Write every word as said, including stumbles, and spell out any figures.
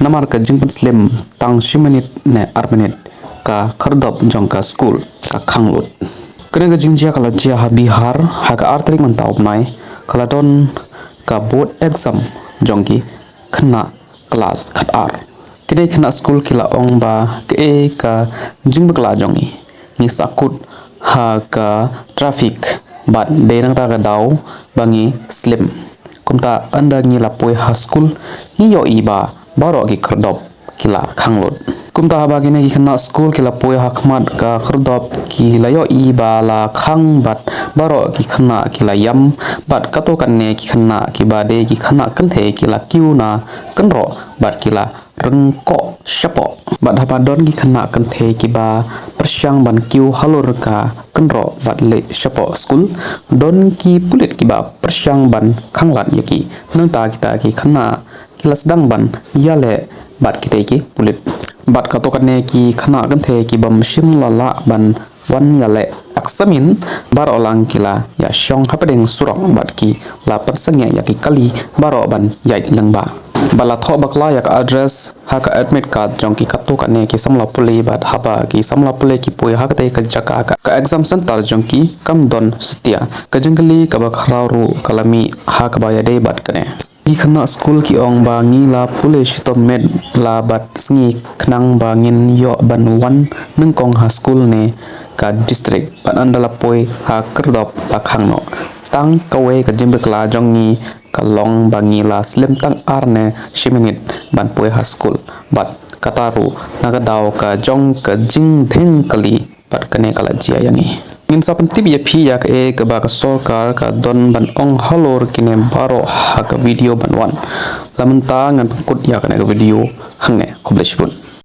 Namar ka jingpynslem tang shi minit ne ar minit, ka khyrdop jong ka skul ka khang lut. Kane ka jingjia ka la jia ha Bihar ha ka ar tarik mynta u bnai, ka la don ka board exam jong ki khynnah klas khatar. Kine khynnah skul ki la ong ba kaei ka jingbakla jong ngi, ngi sahkut ha ka traffic bad dei nangta ka daw ba ngi slem. Kumta ynda ngi la poi ha skul ngi ïohi ba baroh ki khyrdop ki la khang lut. Kumta haba kine ki khynnah skul ki la poi ha khmat ka khyrdop ki la ïohi ba la khang bad baroh ki khynnah ki la ïam, bad kato kane ki khynnah kiba dei ki khynnah kynthei ki la kiew na kynroh bad ki la ryngkoh shapoh. Bad haba don ki khynnah kynthei kiba pyrshang ban kiew halor ka kynroh bad leit shapoh skul, don ki pulit kiba pyrshang ban khanglad ïa ki. Nangta kita ki khynnah ki la sdang ban ïaleh bad kitei ki pulit. Bad kato kane ki khynnah kynthei ki bym shym la lah ban wan ïaleh examine, baroh lang ki la ïashong hapdeng surok bad ki la pynsangeh ïa ki kali baroh ban ïaid lyngba. Bad la thoh bakla ïa ka address ha ka admit card jong ki kato kane ki samla pule, bad haba ki samla pule ki poi ha katei ka jaka ka, ka exam center jong ki kam don satia. Ka jingkylli kaba khraw ruh ka la mih ha kaba ïadei bad kane. Ki khynnah skul ki ong ba ngi la pule shitom miet la bad sngi khnang ba ngin ïoh ban wan nyngkong ha skul ne ka district, bad ynda la poi ha khyrdop la khang noh. Tang kawei ka jingbakla jong ngi ka long ba ngi la slem tang ar ne shi minit ban poi ha skul, bad kata ruh na ka daw ka jong ka jingdheng kali. Bad kane ka la jia ïa ngi. Ngin sa pyntip ïa phi ïa kaei kaba ka sorkar ka don ban ong halor kine baroh ha ka video ban wan. La mynta ngan pynkut ïa kane ka video hangne. Khublei shibun.